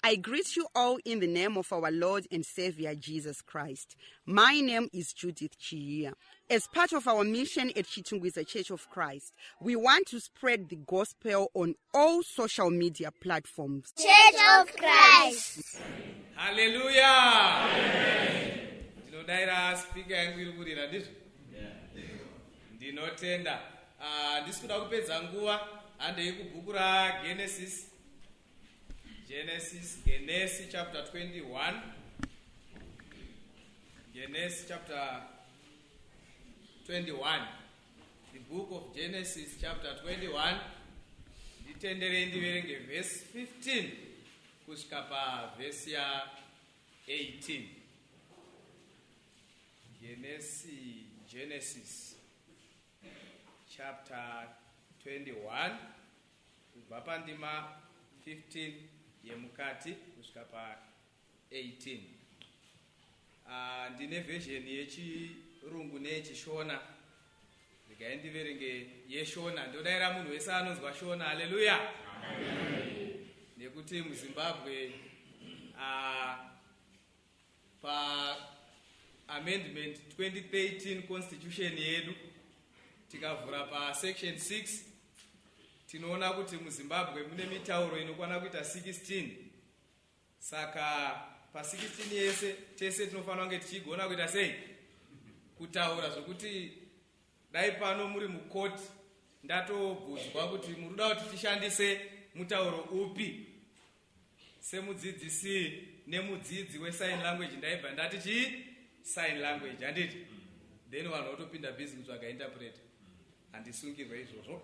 I greet you all in the name of our Lord and Savior Jesus Christ. My name is Judith Chia. As part of our mission at Chitungwiza Church of Christ, we want to spread the gospel on all social media platforms. Church of Christ. Hallelujah. Ndinodaira speaker yangu iri kurira ndizvo? Ndinotenda. Ah, ndisi kuda kupedza nguva handei kubhuku raGenesis. Genesis, Genesis chapter 21. Genesis chapter 21. The book of Genesis chapter 21. Nditenderei ndiverenge verse 15 kusvika pavhesi ya 18. Genesis, Genesis chapter 21 kubva pandima 15 yemukati kusvika pa 18. Ah, ndine version yechirungu neyechishona regai ndiverenge yeshona ndodaira munhu wese anonzwa shona haleluya nekuti muzimbabwe ah, paamendment 2013 constitution yedu tikavhura pasection 6 tinoona kuti muzimbabwe mune mitauro inokwana kuita 16 saka pa16 yese tese tinofanira kunge tichigona kuita sei kutaura zvokuti dai pano muri mukoti ndatobvunzwa kuti muri kuda kuti tishandise mutauro upi semudzidzisi nemudzidzi wesign language ndaibva ndati chii sign language handiti then vanhu votopinda busy kutsvaga interpreter handisungirwe izvozvo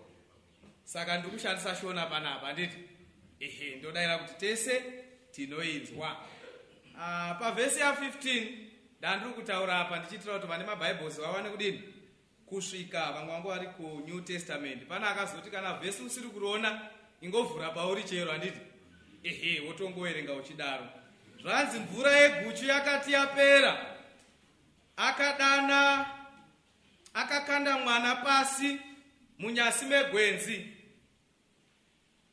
saka ndiri kushandisa shona panapa handiti ehe ndodaira kuti tese tinoinzwa uh, pavhesi ya15 ndandiri kutaura apa ndichiitira kuti vane maBibles vawane kudini kusvika vamwe vangu vari kuNew Testament pana akazoti kana vhesi usiri kuriona ingovhura pauri chero handiti ehe wotongoverenga uchidaro zvanzi mvura yeguchu yakati yapera akadana akakanda mwana pasi munyasi megwenzi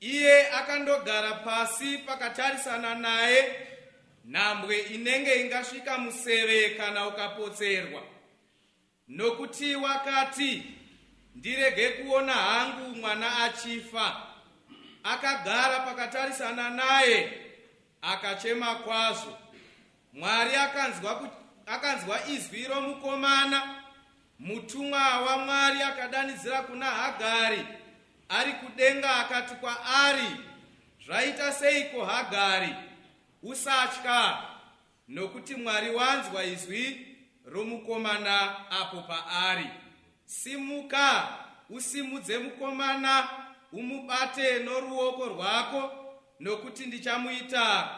iye akandogara pasi pakatarisana naye nhambwe inenge ingasvika museve kana ukapotserwa nokuti wakati ndirege kuona hangu mwana achifa akagara pakatarisana naye akachema kwazvo mwari akanzwa, akanzwa izwi romukomana mutumwa wamwari akadanidzira kuna hagari ari kudenga akati kwaari zvaita seiko hagari usatya nokuti mwari wanzwa izwi romukomana apo paari simuka usimudze mukomana umubate noruoko rwako nokuti ndichamuita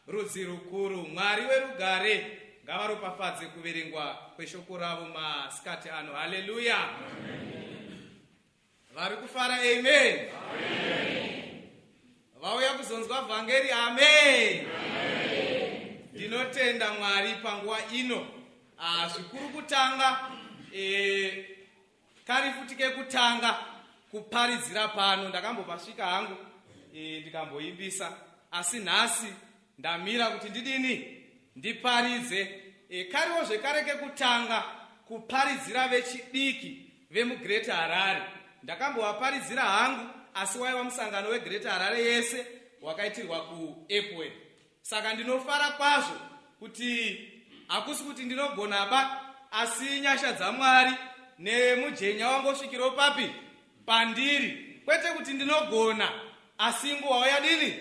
rudzi rukuru mwari werugare ngavaropafadze kuverengwa kweshoko ravo masikati ano haleluya vari kufara amen vauya kuzonzwa vhangeri amen ndinotenda mwari panguva ino ah, zvikuru kutanga e, kari futi kekutanga kuparidzira pano ndakambopasvika hangu e, ndikamboimbisa asi nhasi ndamira kuti ndidini ndiparidze e, kariwo zvekare kekutanga kuparidzira vechidiki vemuGreater Harare ndakambovaparidzira hangu asi waiva musangano weGreater Harare yese wakaitirwa kuEpworth saka ndinofara kwazvo kuti hakusi kuti ndinogona ba asi nyasha dzamwari nemujenya wangosvikiro papi pandiri kwete kuti ndinogona asi nguva yadini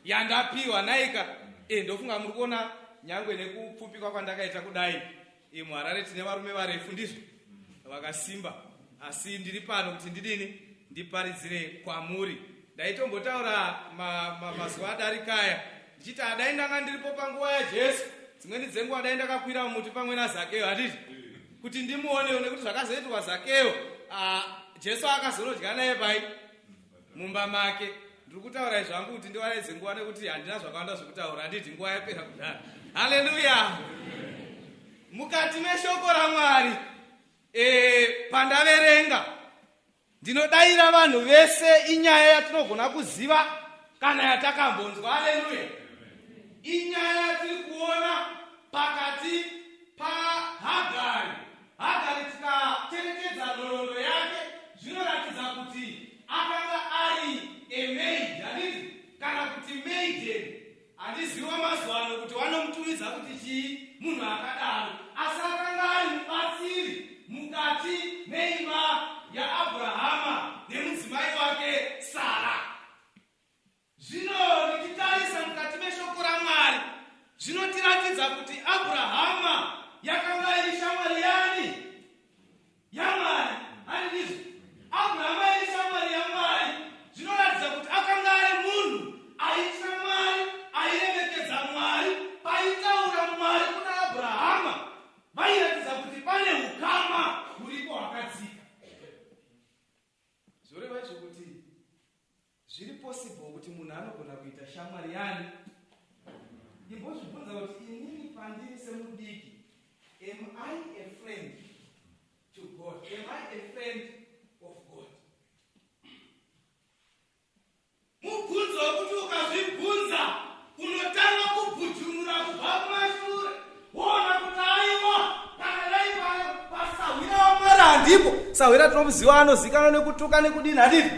yandapiwa naika e ndofunga muri kuona nyangwe nekupfupikwa kwandakaita kudai e muharare tine varume varefu ndizvo vakasimba asi ndiri pano kuti ndidini ndiparidzire kwamuri ndaitombotaura mazuva ma, adarikaya ndichiti adai ndanga ndiripo panguva yajesu dzimweni dzenguva dai ndakakwira mumuti pamwe nazakeo handiti kuti ndimuonewo nekuti zvakazoitwa zakeo jesu akazonodya naye pai mumba make ndiri kutaura izvi hangu kuti ndiwaredze nguva nekuti handina zvakawanda zvekutaura handiti nguva yapera kudhara haleluya mukati meshoko ramwari e, pandaverenga ndinodayira vanhu vese inyaya yatinogona kuziva kana yatakambonzwa haleluya Handiziva mazuva ano kuti vanomutumidza kuti chii munhu akadaro, asi akanga ari mubatsiri mukati meimba yaAbrahama nemudzimai wake Sara. Zvino ndichitarisa mukati meshoko raMwari, zvinotiratidza kuti Abrahama yakanga iri shamwari yani? YaMwari. Handizvo? Abrahama iri shamwari yaMwari. Zvinoratidza kuti akanga ari munhu aitya Mwari, airemekedza Mwari. Paitaura Mwari kuna Abrahama, vairatidza kuti pane ukama huripo hwakadzika. Zvoreva izvo kuti zviri possible kuti munhu anogona kuita shamwari yani? Imbozvibvunza kuti inini pandiri semudiki, am I a friend to God? Am I a friend of God? Mubvunzo wekuti ukazvibvunza unotanga kubvujunura kubva kumashure woona kuti aiwa kana dai pasahwira waMwari handipo. Sahwira tinomuziva anozikanwa nekutuka nekudini handiti?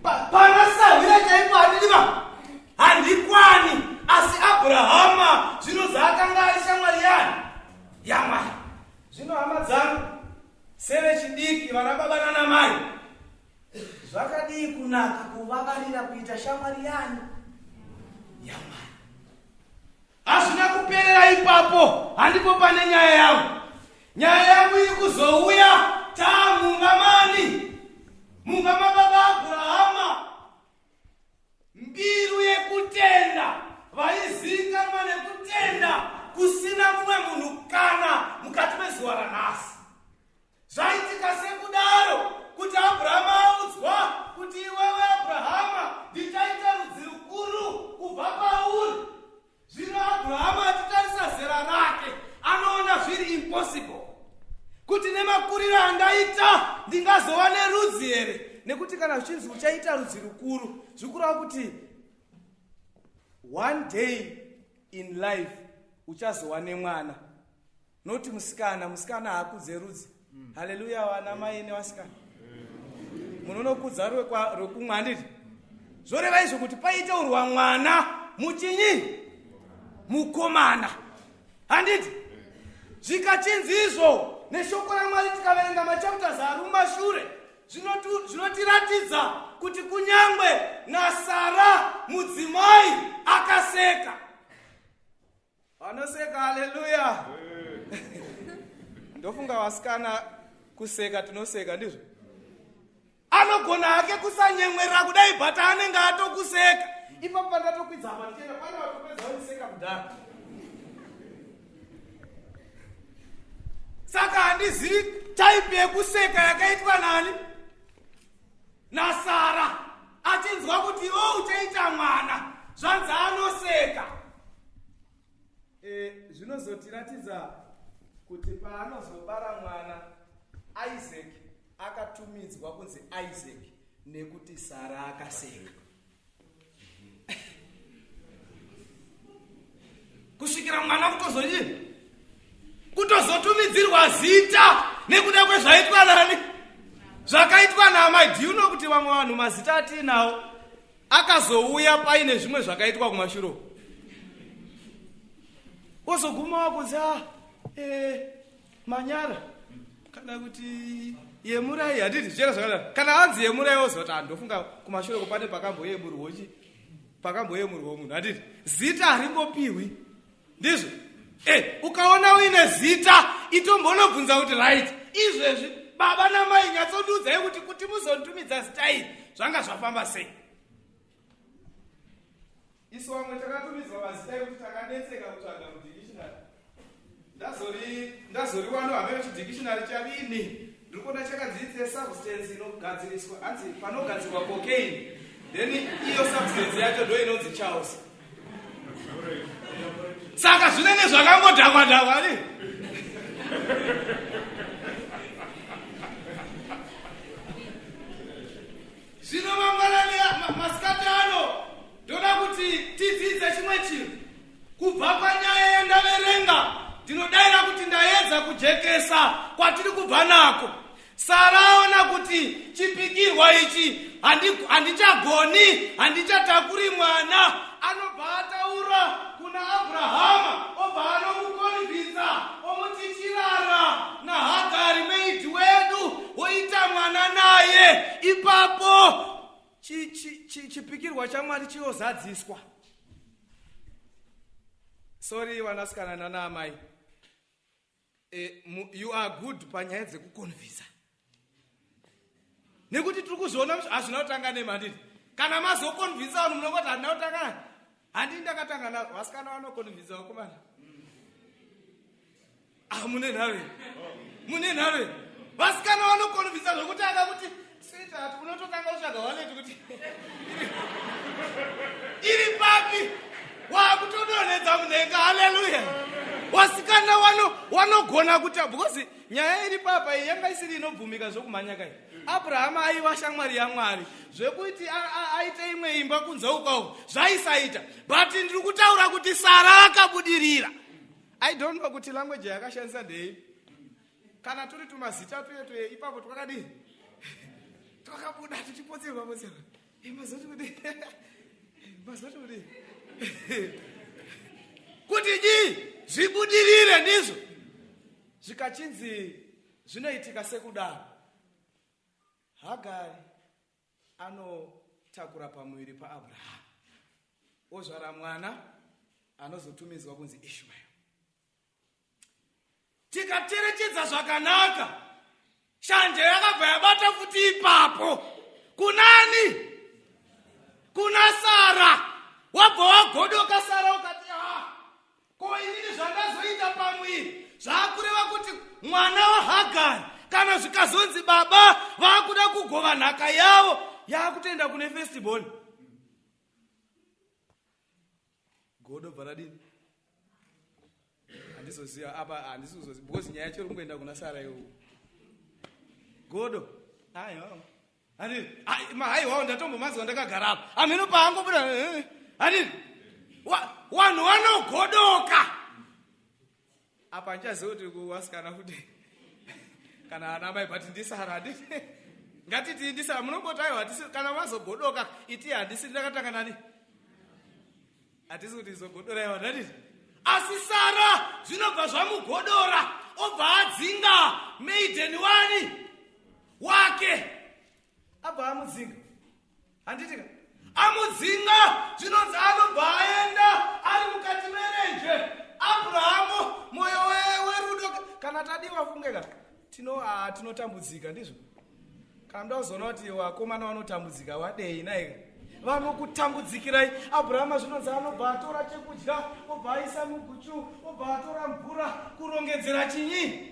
Pana sahwira chaipo handidi va handikwani. Asi Abrahama zvinonzi akanga ari shamwari yani yaMwari. Zvino hama dzangu sevechidiki vana baba nana mai Zvakadii kunaka kuvavarira kuita shamwari yani yaMwari? Hazvina kuperera ipapo, handipo pane nyaya yangu. Nyaya yangu iri kuzouya taamumba mani, mumba mababa Abrahama, mbiru yekutenda, vaizivikanwa nekutenda kusina mumwe munhu kana mukati mezuva ranhasi. Zvaitika sekudaro kuti Abrahama audzwa kuti iwewe Abrahama ndichaita rudzi rukuru kubva pauri. Zvino Abrahama achitarisa zera rake anoona zviri impossible kuti nemakuriro andaita ndingazova nerudzi here, nekuti kana zvichinzi uchaita rudzi rukuru zvikureva kuti one day in life uchazova nemwana. Not musikana, musikana haakudze rudzi. Haleluya vana mai nevasikana. Munonokudza rwekumwa handiti? Zvoreva izvo kuti paitaurwa mwana muchinyi? Mukomana. Handiti? Zvikachinzi izvo neshoko raMwari tikaverenga machapters ari mumashure zvinotiratidza kuti kunyangwe naSara mudzimai akaseka. Vanoseka, haleluya. Ndofunga vasikana kuseka tinoseka ndizvo. Anogona hake kusanyemwerera kudai but anenge atokuseka. Ipapo pandatokwidza apa ndichienda pane vatopedza vaniseka kudhara. Saka handizivi type yekuseka yakaitwa nani? NaSara achinzwa kuti iwe uchaita mwana zvanzi anoseka. E, zvinozotiratidza kuti paanozobara mwana Isaac akatumidzwa kunzi Isaac nekuti Sara akaseka. Kusvikira mwana kutozodii? Kutozotumidzirwa zita nekuda kwezvaitwa nani? Zvakaitwa naamai. Do you know kuti vamwe vanhu mazita atiinawo akazouya paine zvimwe zvakaitwa kumashure uko? Wozoguma wakunzi ah, eh, manyara kana kuti yemurai handiti zvichera zvakadaro. Kana anzi yemurai wozoti ah, ndofunga kumashure uko pane pakamboyemurwa chi pakamboyemurwa munhu handiti zita haringopiwi ndizvo. Ukaona uine zita itombonobvunza kuti right izvezvi baba namai nyatsondiudzai kuti muzonditumidza zita iri zvanga zvafamba sei. Isu vamwe takatumidzwa mazita ekuti takanetseka kutsvaga mudikishinari. Ndazoriwano hameno chidikishinari charini ndiri kuona chakanzi it's a substance inogadziriswa hanzi panogadzirwa cocaine then iyo substance yacho ndo inonzi Charles. Saka zvinenge zvakangodhakwa dhakwa ni. Zvino mangwanani masikati ano ndoda kuti tidzidze chimwe chinhu kubva panyaya yandaverenga. Ndinodaira kuti ndaedza kujekesa kwatiri kubva nako. Sara aona kuti chipikirwa ichi handichagoni, handichatakuri mwana, anobva ataura kuna Abrahama obva anomukonvinza omuti chirara naHagari maid wedu woita mwana naye ipapo chipikirwa chaMwari chiyozadziswa. Sorry vanasikana nana amai. E, you are good panyaya dzekukonvisa nekuti tiri kuzviona hazvina kutanga nemhanditi kana mazokonvinsa vanhu munongoti handina kutanga handii ndakatanga na vasikana vanokonvinsa vakomana ah mune nharo mune nharo vasikana vanokonvinsa zvekuti akakuti sweetheart unototanga kutsvaga wallet kuti iri papi wakutodonhedza munhenga haleluya wasikana wanogona kuta because nyaya iri papa iyi yanga isiri inobvumika zvokumhanya kai abrahama aiva shamwari yamwari zvekuti aite imwe imba kunze ukawo zvaisaita but ndiri kutaura kuti sara akabudirira i don't know kuti language yakashandisa ndei kana turi tumazita tuye tuye ipapo twakadii twakabuda tuchipotserwa potserwa eh, mazoti kudii mazoti kudii kuti chii zvibudirire ndizvo zvikachinzi zvinoitika sekudaro hagari anotakura pamuviri paabrahamu ozvara mwana anozotumidzwa kunzi ishmael tikacherechedza zvakanaka shanje yakabva yabata futi ipapo kunani kuna sara wabva wagodoka sara ukati ah ko inini zvandazoita pamwiri zvakureva kuti mwana wahagari kana zvikazonzi baba vakuda kugova nhaka yavo yakutoenda kune festibon godo bva radini handizoziva apa handisikuzoziva because nyaya yacho iri kungoenda kuna sara iwo godo aiwa handii mahaiwawo ndatombomazwa ndakagara apa hameno paangobuda eh, eh, handii wanhu wanogodoka apa handichaziva kuti kuvasikana futi kana ana mai but ndisara handiti ngatiti ndisara munongoti aiwa hatisi kana vazogodoka iti handisi ndakatanga nani hatisi kuti izogodora iwa handiti asi sara zvinobva zvamugodora obva adzinga maiden wani wake abva amudzinga handiti ka amudzinga zvinonzi anobva aenda ari mukati merenje abrahamu mwoyo werudo kana tadiwa funge ka tino ah, tinotambudzika ndizvo kana ndoda kuzoona kuti vakomana vanotambudzika wadei naika vanokutambudzikirai abrahama zvinonzi anobva atora chekudya obva aisa muguchu obva atora mvura kurongedzera chinyi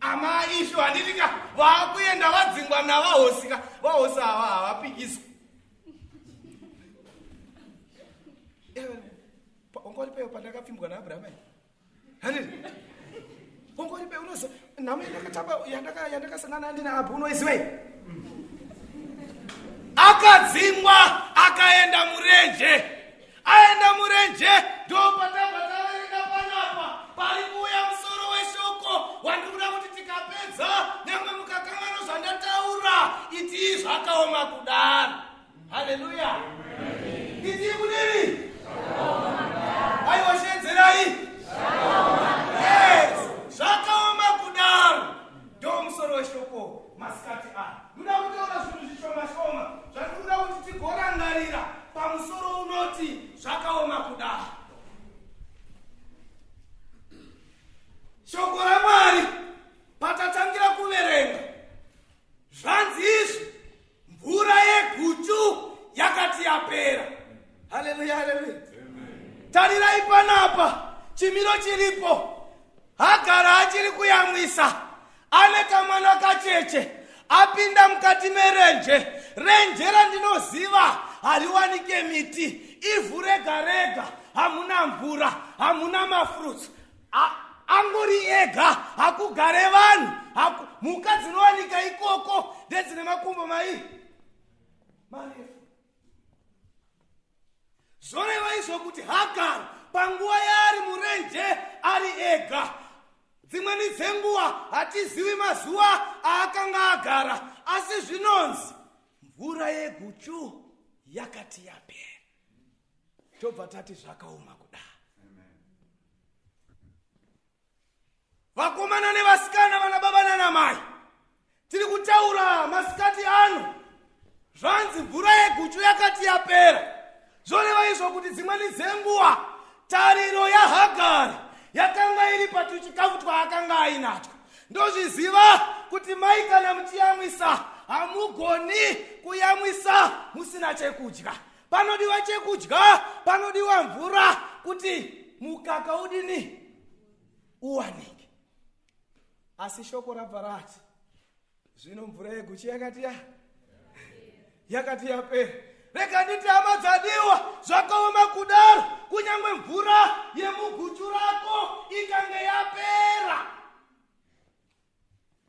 Ama ishu handiti ka vakuenda vadzingwa navahosi ka vahosi ava havapikiswi. Ongori peyo pandakapfimbwa naAbrahama. Handiti? Ongori peyo unoziva nhamo yandakatamba yandaka yandakasangana ndina Abhu unoiziva iyi? Akadzingwa akaenda murenje. Aenda murenje ndopatabva taverenga panapa pari kuuya musoro weshoko wandikuda kuti tikapedza nyangwe mukakanganwa zvandataura itii zvakaoma kudaro haleluya itii kudini aiwa shedzerai yes zvakaoma kudaro ndo musoro weshoko masikati aya ndoda kutaura zvinhu zvishoma shoma zvandikuda kuti tigorangarira pamusoro unoti zvakaoma kudaro shoko ramwari patatangira kuverenga zvanzi izvi mvura yeguchu yakati yapera haleluya haleluya tarirai panapa chimiro chiripo hagara achiri kuyamwisa ane kamwana kacheche apinda mukati merenje renje randinoziva hariwanike miti ivhu rega rega hamuna mvura hamuna mafruits angori ega hakugare vanhu mhuka dzinowanika ikoko ndedzine makumbo mai marefu zvoreva izvo kuti hagari panguva yaari murenje ari ega dzimweni dzenguva hatizivi mazuva aakanga agara asi zvinonzi mvura yeguchu yakati yapera tobva tati zvakaoma kudaro. Vakomana nevasikana, vana baba nanamai, tiri kutaura masikati ano. Zvanzi mvura yeguchu yakati yapera, zvoreva izvo kuti dzimweni dzenguva tariro yaHagari yakanga iri patuchikafu twaakanga ainatwo. Ndozviziva kuti mai kana muchiyamwisa hamugoni kuyamwisa musina chekudya. Panodiwa chekudya, panodiwa mvura kuti mukaka udini uwanike. Asi shoko rabva rati zvino mvura yeguchi yakati ya yakati yapera. Rega nditi hama dzadiwa, zvakaoma kudaro, kunyange mvura yemuguchu rako ikange yapera.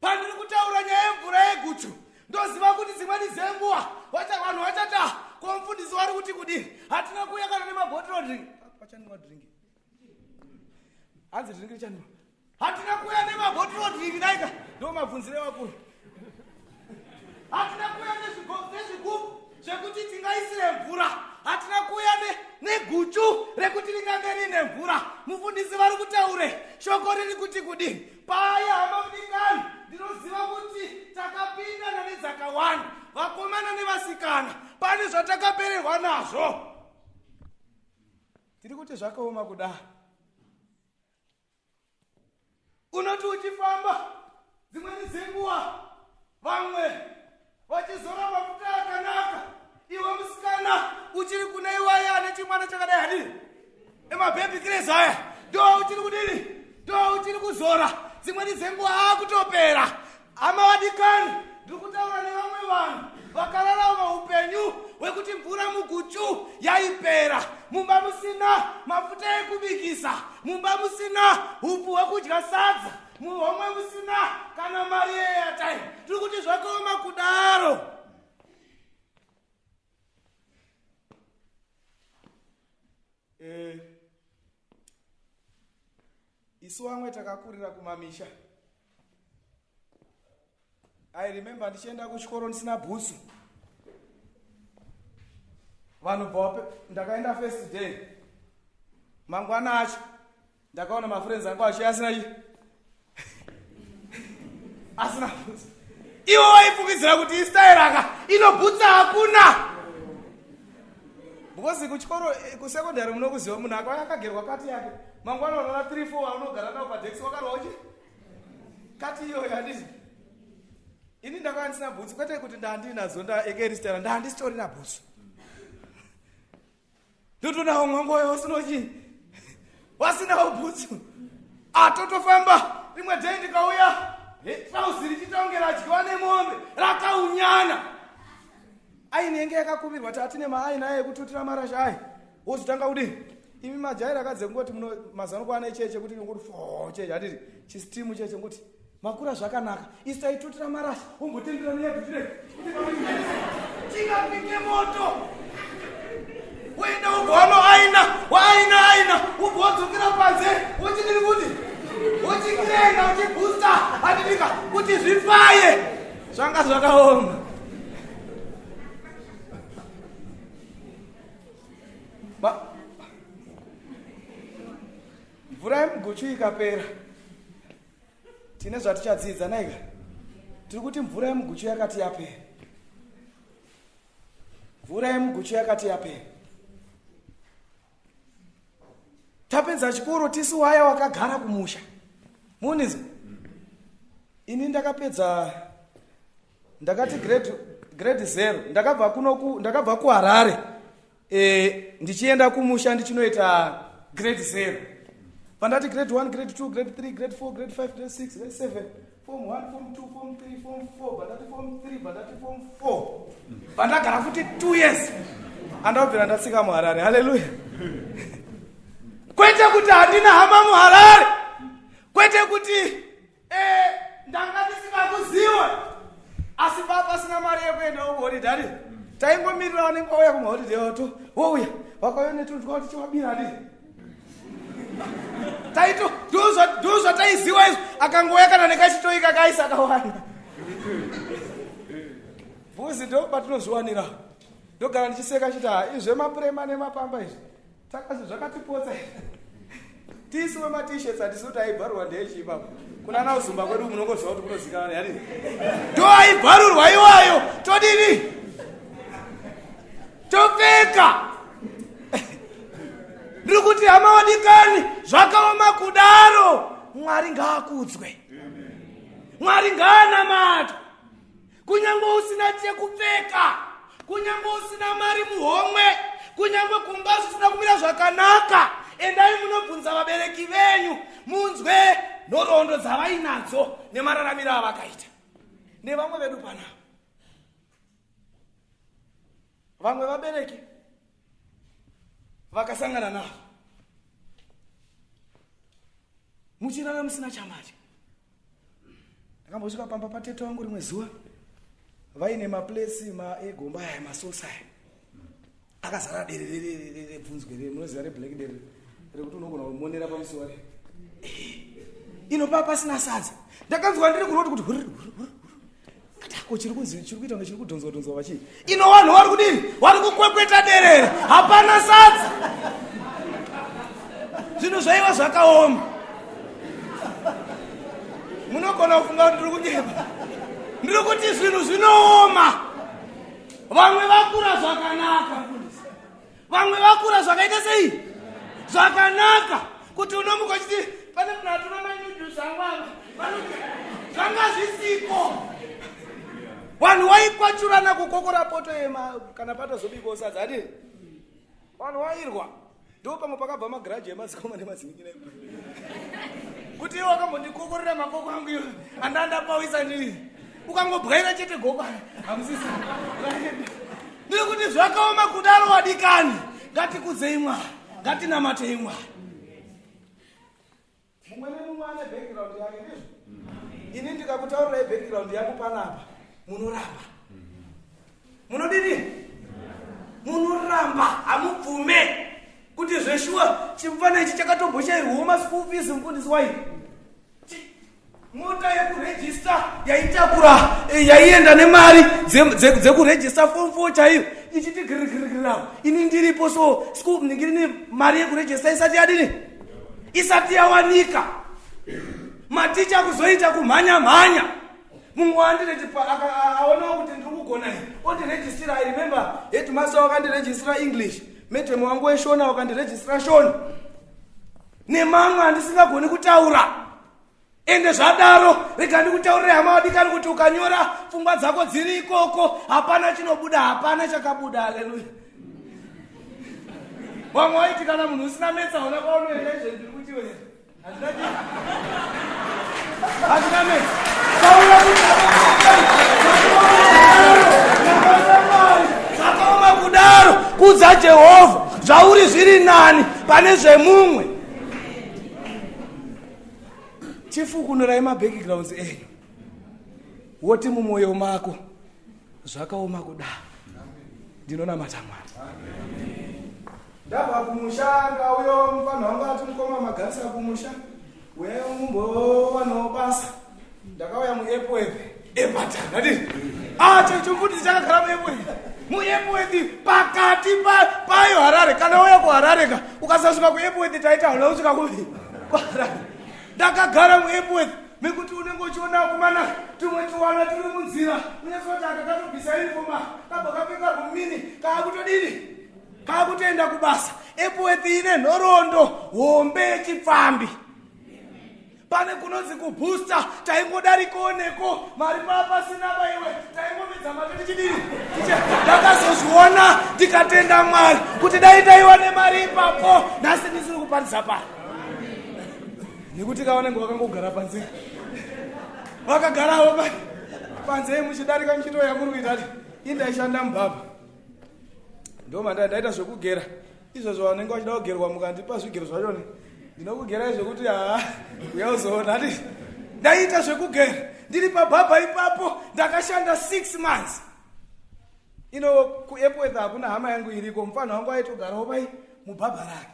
Pandiri kutaura nyaya yemvura yeguchu, ndoziva kuti dzimweni dzenguva vanhu vachati, ko mufundisi vari kuti kudini? Hatina kuuya kana nemabhotoro drink. Pachanwa drink, hanzi drink richanwa. Hatina kuuya nemabhotoro drink daika, ndo mabvunzire vakuru. Hatina kuuya nezvigubhu zvekuti tingaisire mvura, hatina kuuya neguchu rekuti ringange riine mvura. Mufundisi vari kutaure shoko riri kuti kudini paya? Hama mudikani, ndinoziva kuti takapindana nedzakawanda, vakomana nevasikana, pane zvatakapererwa nazvo. Tiri kuti zvakaoma kudaro, unoti uchifamba dzimweni dzenguva vamwe vachizora mafuta akanaka, iwe musikana uchiri kune iwaya ane chimwana chakadai, hadini emabhebhi krezi aya, ndo uchiri kudini, ndo uchiri kuzora. Dzimweni dzenguva akutopera. Hama vadikani, ndiri kutaura nevamwe vanhu vakararama upenyu hwekuti mvura muguchu yaipera, mumba musina mafuta ekubikisa, mumba musina upfu hwekudya sadza, muhomwe musina kana mari yeairtime. Tiri kuti zvakaoma kudaro. Isu vamwe takakurira kumamisha. I remember ndichienda kuchikoro ndisina bhutsu. Vanhu bva ndakaenda first day, mangwana acho ndakaona mafriends angu achiya asina chi asina bhutsu. Ivo vaifungidzira kuti istairaka inobhutsa hakuna, because kuchikoro kusekondari munokuziva, munhu akauya akagerwa kati yake, mangwana unoona 3 4 aunogara nawo padesk wakarwa uchi kati iyoyo, handiti? Ini ndakauya ndisina bhutsu, kwete kuti ndandinadzo ndaekeristera, ndandisitorina bhutsu. Ndotonawo mwangoyo wasinochi wasinawo bhutsu, atotofamba. Rimwe day ndikauya trauzi richitonge radyiwa nemombe, rakaunyana. Aini yenge yakakumirwa, tatine maaini aya ekututira marasha aya, wozotanga kudini? Imi majaira akadze kungoti muno mazano kwana cheche kuti ngoti fo cheche, handiti? Chistimu cheche ngoti makura zvakanaka. Isu taitutira marasha, wombotendera neyedu tine chingapinde moto, woenda ubva wanoaina, waaina aina, ubva wadzokera panze, wochidini kuti wochikirenga, uchibhusta, handitika, kuti zvifaye. Zvanga zvakaoma. Mvura yemuguchu ikapera, tine zvatichadzidza naika. Tiri kuti mvura yemuguchu yakati yapera, mvura yemuguchu yakati yapera. Tapedza chikoro, tisi waya wakagara kumusha munizo. Ini ndakapedza, ndakati grade 0, ndakabva kuno, ndakabva kuHarare ndichienda kumusha ndichinoita grade 0. Pandati grade 1, grade 2, grade 3, grade 4, grade 5, grade 6, grade 7, form 1, form 2, form 3, form 4, bandati form 3, bandati form 4, pandagara futi 2 years, andabvira ndatsika muHarare. Haleluya! Kwete kuti handina hama muHarare, kwete kuti ndanga ndisingakuziwe, asi pasina mari yekuendawo kuholiday. Taingomirira vanenge vauya kumaholiday wato, wouya vakauya netunhu twavo tichivabira, hadi taito. Ndo zvataiziwa izvo. Akangouya kana nekachitoika kaisa kawanda bvuzi, ndo patinozviwanira. Ndogara ndichiseka chiti, ha, izvemapurema nemapamba izvi takazi zvakatipotsa. Tisiwe matishets, hatisi kuti aibvarwa ndeyechi ipapo. Kuna ana Uzumba kwedu munongoziva kuti kunozikanwa yani. Ndo aibvarurwa iwayo. Todini? Topfeka. Ndiri kuti hama wadikani, zvakaoma kudaro. Mwari ngaakudzwe. Mwari ngaanamatwe. Kunyange usina chekupfeka, kunyange usina mari muhomwe, kunyange kumba zvisina kumira zvakanaka, endai munobvunza vabereki venyu munzwe nhoroondo dzavainadzo nemararamiro avakaita. Nevamwe vedu panapa, vamwe vabereki vakasangana navo muchirara musina chamadya. Ndakambosvika pamba patete wangu rimwe zuva vaine maplesi maegomba aya masosa aya akazara dere rebvunzwe munoziva reblack dere rekuti unogona kumonera pamusiwa re ino paa pasina sadza. Ndakanzwa ndiri kuroti kuti hurr, hurr, hurr. Ko chiri kunzi chiri kuita kunge chiri kudhonzwa dhonzwa vachii ino vanhu vari kudini vari kukwekweta derere hapana sadza. Zvinhu zvaiva zvakaoma. Munogona kufunga kuti ndiri kunyepa. Ndiri kuti zvinhu zvinooma. Vamwe vakura zvakanaka mufundisi. Vamwe vakura zvakaita sei? Zvakanaka. Kuti unomuka uchiti pane munhu atora manyujuzi angu ava. Zvanga zvisiko. Vanhu vaikwachurana kukokora poto yema kana patozobikwa sadza ati. Vanhu vairwa. Ndipo pamwe pakabva magiraji emadzikoma nemadzinikina ipapo. Kuti iwe wakambondikokorera makoko angu iwe andandapawisa ndini. Ukangobwaira chete goko hamusisi. Ndiri kuti zvakaoma kudaro wadikani. Ngatikudzei Mwari, ngatinamatei Mwari. Mumwe nemumwe ane background yake ndizvo. Ini ndikakutaurirai background yangu panapa munoramba. Munodini? Munoramba, hamubvume kuti zveshuwa chimufana ichi chakatomboshairwawo maschool fees mufundisi wai. Mota yekurejista yaitakura yaienda nemari dzekurejista form 4 chaiyo ichiti girigirigirawo. Ini ndiripo so school ningiri mari yekurejista isati yadini? Isati yawanika. Maticha kuzoita kumhanya mhanya. Mumwe wandirejipa aonawo kuti ndiri kugona iyi ondirejistira. I remember headmaster wakandirejistira English, madam wangu weshona wakandirejistira Shona nemamwe andisingagoni kutaura. Ende zvadaro rega ndikutaurire hama vadikani kuti ukanyora pfungwa dzako dziri ikoko hapana chinobuda, hapana chakabuda. Haleluya. Vamwe vaiti kana munhu usina metsa hauna kwaunoenda. Izvo ndiri kuti wena hazvina metsa. Taura kuti zvakaoma kudaro, kudza Jehovha zvauri zviri nani pane zvemumwe. Chifukunurai mabackgrounds enyu woti mumwoyo mako zvakaoma kudaro ndinonamata Mwari. Ndabva kumusha ndauyo mufanhu wangu ati mukoma magarisa kumusha uyai mumbowanawo basa. Ndakauya muEpworth epatani ati chimfundisi chakagara muEpworth muEpworth pakati payo Harare. Kana uya kuHarare ka ukasasvika kuEpworth taita hauna kusvika kupi kuHarare. Ndakagara muEpworth mekuti unenge uchiona kumana tumwe tuwana turi munzira unyatsoti aka katobvisa uniform kabva kapfeka rumini kaakutodini kaakutoenda kubasa. Epworth ine nhoroondo hombe yechipfambi. Pane kunonzi kubooster taingodarikawo neko mari paa pasina vaiwe taingomedza mate tichidini. Ndakazozviona ndikatenda Mwari kuti dai taiwa nemari ipapo nhasi ndisiri kuparidza pano, nekuti kavanenge vakangogara panze vakagarawo panze muchidarika muchitoya muri kuita ti indaishanda mubhabha ndo manda ndaita zvekugera izvozvo. Vanenge vachida kugerwa mukandipa zvigero zvachona ndinokugerai zvekuti haa uya uzoona. Ati ndaita zvekugera ndiri pabhabha ipapo ndakashanda 6 months. Ino kuEpworth hakuna hama yangu iriko, mufana wangu aitogarawo pai mubhabha rake.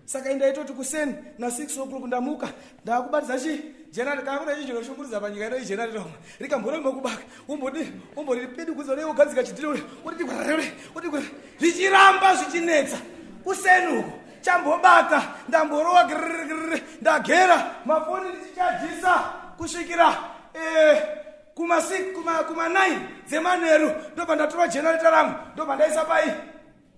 Saka indaitoti kuseni na6 o'clock ndamuka ndakubatidza chi generator. Kana kuna chinhu chinoshungurudza panyika ino igenerator. Rikamboramba kubaka umbodi umboripidugudza dei wogadzika chidhiro uriti zvichiramba zvichinetsa kuseni uko. Chambobaka ndamborowa grrrr ndagera mafoni ndichichajisa kusvikira eh, kuma 6 kuma kuma 9 dzemanheru ndobva ndatora generator rangu ndobva ndaisa pai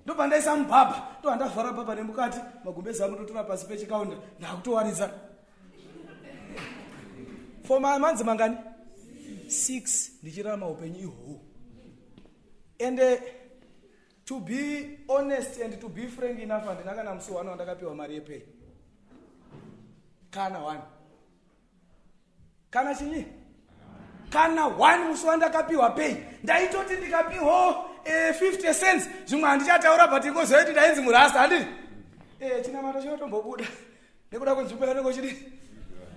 ndobva ndaisa mubhabha ndobva ndavhara bhabha nemukati magumbezi angu ndotora pasi pechikaunda ndakutowaridza for manzi mangani 6 ndichirarama upenyu ihwohwo and eh, to be honest and to be frank enough handina kana musi one wandakapiwa mari yepay kana one kana chinyi kana one musi wandakapiwa pay ndaitoti ndikapiwawo eh, 50 cents zvimwe handichataura but ingoziva kuti ndainzi murasta handiti eh, chinamato chinotombobuda nekuda kwenzvimbo yanenge uchidi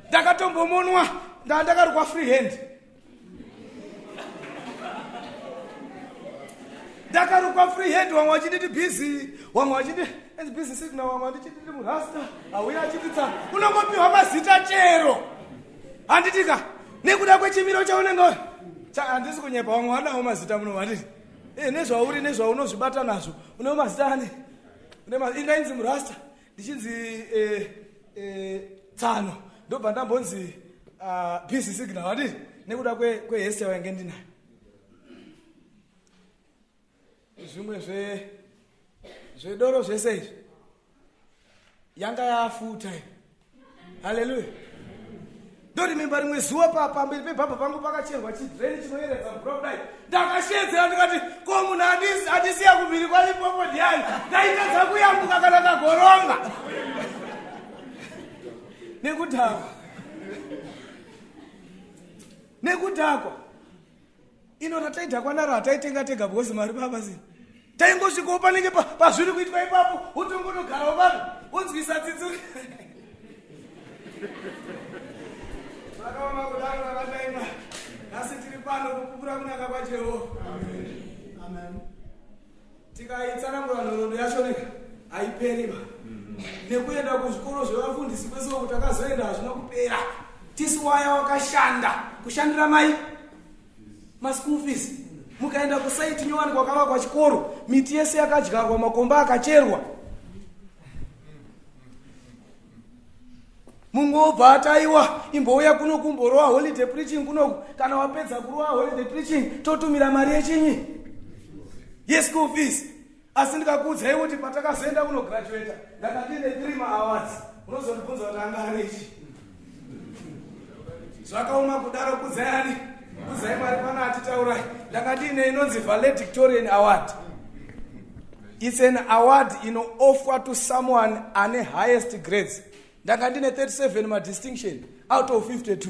ndakatombomonwa ndandakarukwa free hand ndakarukwa free hand vamwe vachinditi busy vamwe vachindi enzi busy signal vamwe vandichinditi murasta auya achititsa unongopiwa mazita chero handitika nekuda kwechimiro chaunenge handisi kunyepa vamwe vanawo mazita muno handiti eh, nezvauri nezvaunozvibata nazvo une mazita ani indainzi murasta ndichinzi eh, eh, tsano ndobva ndambonzi ah, busy signal handiti nekuda kweheste wainge ndinayo zvimwe zve zvedoro zvese izvi yanga yafuta iyi haleluya ndorimemba rimwe zuva pamberi pebhabha pangu pakacherwa chidreni chinoyeredza mvura kudai ndakashedzera ndikati ko munhu andisiya kumhiri kwalimpopo ndiani ndaitadza kuyambuka kana kagoronga nekudhakwa nekudhakwa ino rataidhakwa naro hataitenga tega because mari papasina taingosvikawo panenge pazviri kuitwa ipapo wotongonogarawo pano wonzwisa tsitsi zvakaoma kudaro vakandaima nhasi tiri pano kupupura kunaka kwajehovha amen tikaitsanangura nhoroondo yacho neka haiperiba nekuenda kuzvikoro zvevafundisi kwese uku takazoenda hazvina kupera tisi waya wakashanda kushandira mai maschool fees mukaenda kusaiti nyowani kwakavakwa chikoro miti yese yakadyarwa makomba akacherwa mumwe wobva ataiwa imbouya kuno kumborowa holiday preaching kunoku kana wapedza kurowa holiday preaching totumira mari yechinyi yeschool fees asi ndikakuudzai kuti patakazoenda kunograduata ndakandine 3 maawards unozondibvunza kuti anga arechi zvakaoma kudaro kudzai ani kudzai mwari pana atitaurai ndakandine inonzi valedictorian award It's an award inoofferwa to someone ane highest grades. Ndanga ndine 37 madistinction out of 52.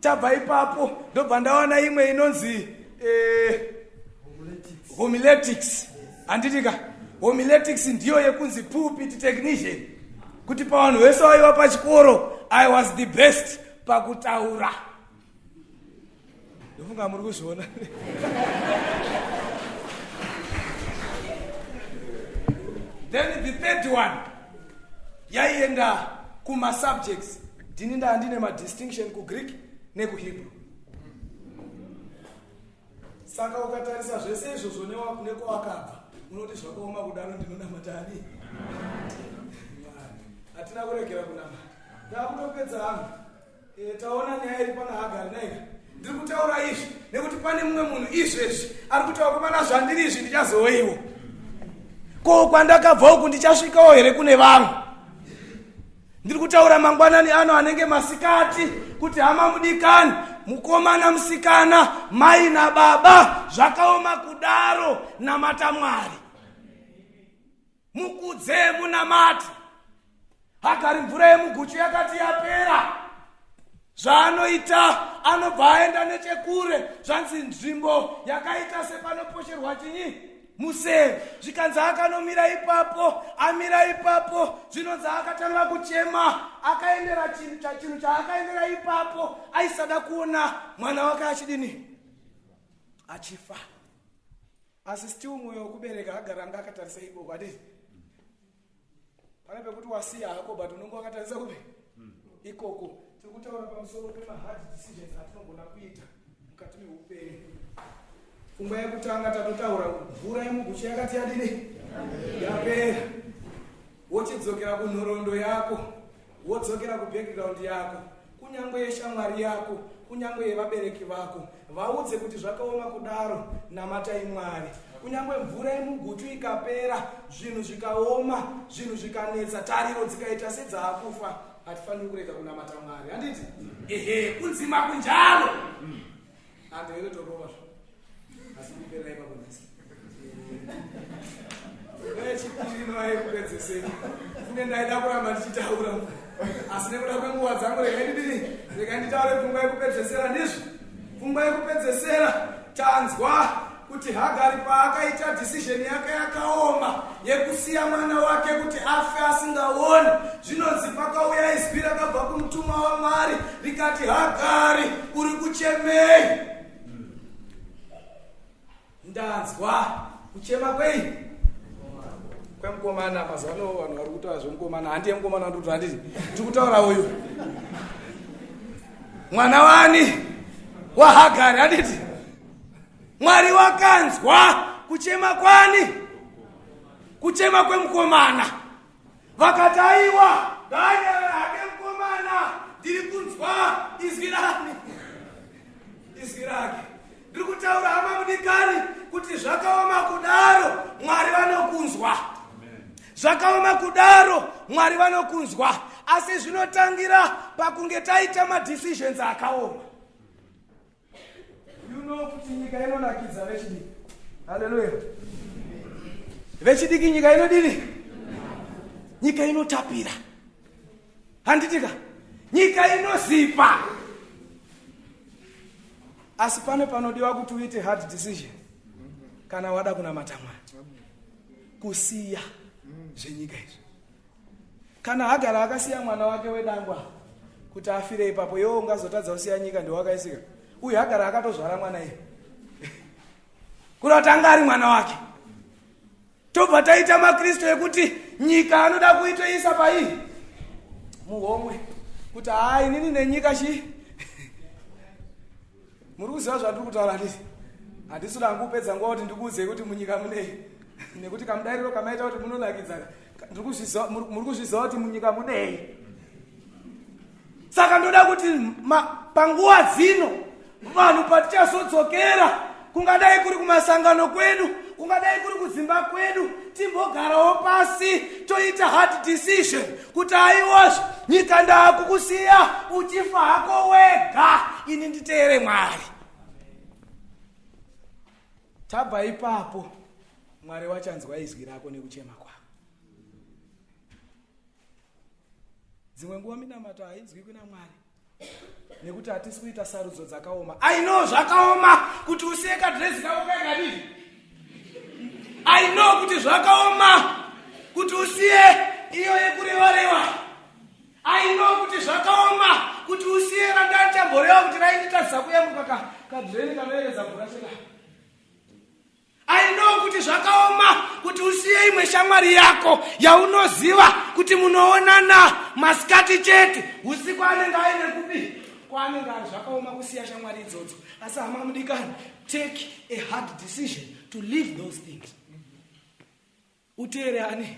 Tabva ipapo ndobva ndawana imwe inonzi eh, homiletics. Handiti ka? Homiletics ndiyo yekunzi pulpit technician. Kuti pavanhu vese vaiva pachikoro I was the best pakutaura. ndofunga muri kuzviona then the third one yaienda kumasubjects ndini ndaa ndine madistinction kugreek nekuhebrew saka ukatarisa zvese izvozvo nekwawakabva unoti zvakaoma kudaro ndinonamata ani hatina kuregera kunamata ndakutopedza hangu E, taona nyaya iri pana Hagari naika. Ndiri kutaura izvi nekuti pane mumwe munhu izvezvi ari kuti vakomana zvandiri izvi ndichazoweiwo. Ko kwandakabva uku ndichasvikawo here kune vamwe? Ndiri kutaura mangwanani ano anenge masikati kuti hama mudikani, mukomana musikana, mai nababa zvakaoma kudaro namata Mwari. Mukudze munamati. Hagari mvura yemuguchu yakati yapera. Zvaanoita anobva aenda nechekure zvanzi nzvimbo yakaita sepanoposherwa chinyi museve zvikanzi akanomira ipapo amira ipapo zvinonzi akatanga kuchema akaendera chinhu chaakaendera ipapo aisada kuona mwana wake achidini achifa asi still mwoyo wekubereka agara anga akatarisa ikoko adii pane pekuti wasiya hako but unonge wakatarisa kupi ikoko tiri kutaura pamusoro pemahard decisions atinogona kuita mukati meupenyu Pfungwa yekutanga tatotaura, mvura yemuguchu yakati yadini? Yapera. Wochidzokera kunhoroondo yako, wodzokera kubackground yako, kunyange yeshamwari yako, kunyange yevabereki vako, vaudze kuti zvakaoma kudaro, namatai Mwari. Kunyange mvura yemuguchu ikapera, zvinhu zvikaoma, zvinhu zvikanetsa, tariro dzikaita sedzaakufa, hatifaniri kurega kunamata Mwari, handiti? Ehe, kunzima kunjalo. Handivele torova zvo, asi kuperera ipapo nhasi. Yechipiri inova yekupedzesera, funge ndaida kuramba ndichitaura, asi nekuda kwenguva dzangu regai ndidini, regai nditaure pfungwa yekupedzesera. Ndizvo, pfungwa yekupedzesera, tanzwa kuti Hagari paakaita decision yake yakaoma yekusiya mwana wake kuti afe asingaoni, zvinonzi pakauya izwi rakabva kumutumwa waMwari rikati, Hagari, uri kuchemei? Ndanzwa kuchema kwei? Kwemukomana. Mazuva ano vanhu vari kutaura zvemukomana, handiye mukomana wandikuti, handiti tiri kutaura uyu mwana wani? WaHagari, handiti? Mwari wakanzwa kuchema kwani? Kuchema kwemukomana. Vakati, aiwa, ngaanyarara hake mukomana, ndiri kunzwa izwi rani? Izwi rake. Ndiri kutaura, hama mudikani, kuti zvakaoma kudaro, Mwari vanokunzwa. Zvakaoma kudaro, Mwari vanokunzwa, asi zvinotangira pakunge taita madecisions akaoma. You know kuti nyika inonakidza vechidiki. Haleluya. Vechidiki, nyika inodini? Nyika inotapira, handitika? Nyika inozipa, asi pane panodiwa kuti uite hard decision kana wada kunamata Mwari, kusiya zvenyika izvi. Kana Hagara akasiya mwana wake wedangwa kuti afire ipapo, iwe ungazotadza kusiya nyika? Ndiwakaisika uyu Hagara akatozvara mwana iye, kuda kuti anga ari mwana wake. Tobva taita maKristu ekuti nyika anoda kuitoisa pai muhomwe, kuti haa, inini nenyika chii? Muri kuziva zvandiri kutaura, handiti? Handisi kuda hangu kupedza nguva kuti ndikuudzei kuti munyika munei, nekuti kamudariro kamaita kuti munonakidza, muri kuzviziva kuti munyika munei. Saka ndoda kuti panguva dzino vanhu patichazodzokera, kungadai kuri kumasangano kwedu, kungadai kuri kudzimba kwedu, timbogarawo pasi toita hard decision kuti aiwazvo, nyika ndaakukusiya uchifa hako wega, ini nditeere Mwari. Tabva ipapo, Mwari wachanzwa izwi rako nekuchema kwako. Dzimwe nguva minamato hainzwikwi naMwari nekuti hatisi kuita sarudzo dzakaoma. I know zvakaoma kuti usiye kadhirezi kako kakadii. I know kuti zvakaoma kuti usiye iyo yekurevarewa. I know kuti zvakaoma kuti usiye randandichamboreva kuti rainditadzisa kuyamuka, kadhireni kanoeredza mvura cheka. I know kuti zvakaoma kuti usiye imwe shamwari yako yaunoziva kuti munoonana masikati chete, usiku anenge aine kupi kwaanenge ari. Zvakaoma kusiya shamwari idzodzo, asi hama mudikani, take a hard decision to leave those things, uteere ani?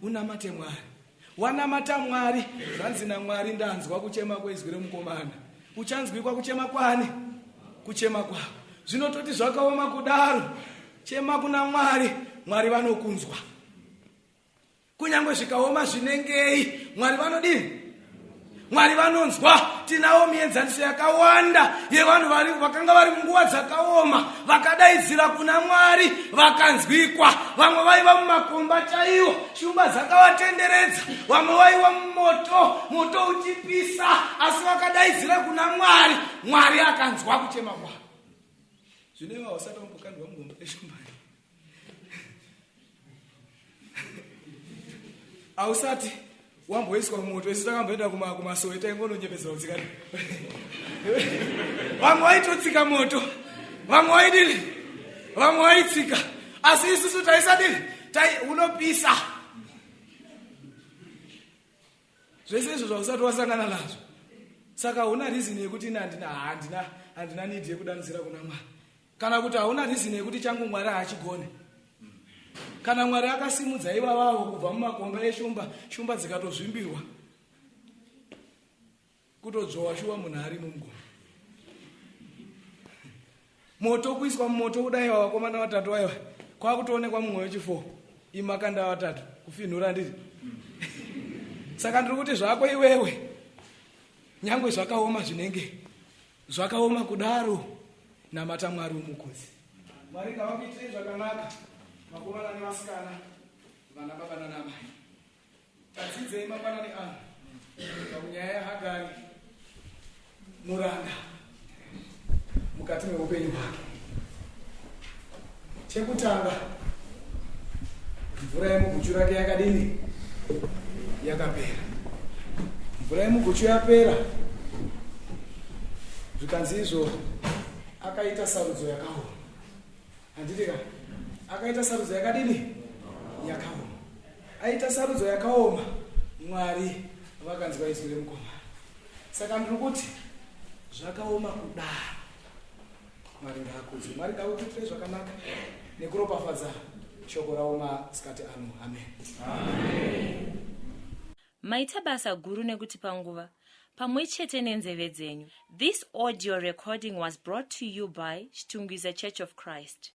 Unamate Mwari. Wanamata Mwari, zvanzi naMwari, ndanzwa kuchema kweizwi remukomana. Uchanzwikwa kuchema kwani? Kuchema kwako. Zvinototi zvakaoma kudaro, chema kuna Mwari, Mwari vanokunzwa. Kunyange zvikaoma zvinengei, Mwari vanodini? Mwari vanonzwa. Tinawo mienzaniso yakawanda yevanhu vakanga vari munguva dzakaoma, vakadaidzira kuna Mwari vakanzwikwa. Vamwe vaiva mumakomba chaiwo, shumba dzakavatenderedza. Vamwe vaiva mumoto, moto uchipisa, asi vakadaidzira kuna Mwari, Mwari akanzwa kuchema kwavo. Zvino iwe hausati wambokandwa mugomba reshumba, hausati wamboiswa mumoto. Isu takamboenda kumasowe, taingononyepedzera kutsika. Vamwe vaitotsika moto, vamwe vaidini, vamwe vaitsika, asi isusu taisadini? Tai unopisa. Zvese izvo zvausati wasangana nazvo, saka huna reason yekuti ini handina handina handina need yekudanidzira kuna Mwari. Kana kuti hauna reason yekuti changu Mwari haachigone. Kana Mwari akasimudza ivavavo kubva mumakomba eshumba, shumba dzikatozvimbirwa, kutodzvowa shuwa munhu arimo mugomba. Moto kuiswa mumoto kudai vakomana vatatu vaiva kwakutoonekwa mumwe wechifo imakanda vatatu kufinhura ndiri. Saka ndiri kuti zvako iwewe nyangwe zvakaoma zvinenge zvakaoma kudaro namata Mwari umukudzi. Mwari ngavakuitirei zvakanaka vakomana nevasikana vana baba nanamai. Tadzidzei mangwanani ano kubva kunyaya yaHagari muranda mukati meupenyu hwake? Chekutanga, mvura yemuguchu rake yakadini? Yakapera. Mvura yemuguchu yapera, zvikanzi izvo akaita sarudzo yakaoma. Handiti ka? Akaita sarudzo yakadini? Yakaoma. Aita sarudzo yakaoma, Mwari vakanzwa izwi remukomana. Saka ndiri kuti zvakaoma kudaro. Mwari ngaakudzwe. Mwari ngaakuitire zvakanaka nekuropafadza shoko ravo masikati ano. Amen. Amen. Maita basa guru nekutipa nguva pamwe chete nenzeve dzenyu. This audio recording was brought to you by Chitungwiza Church of Christ.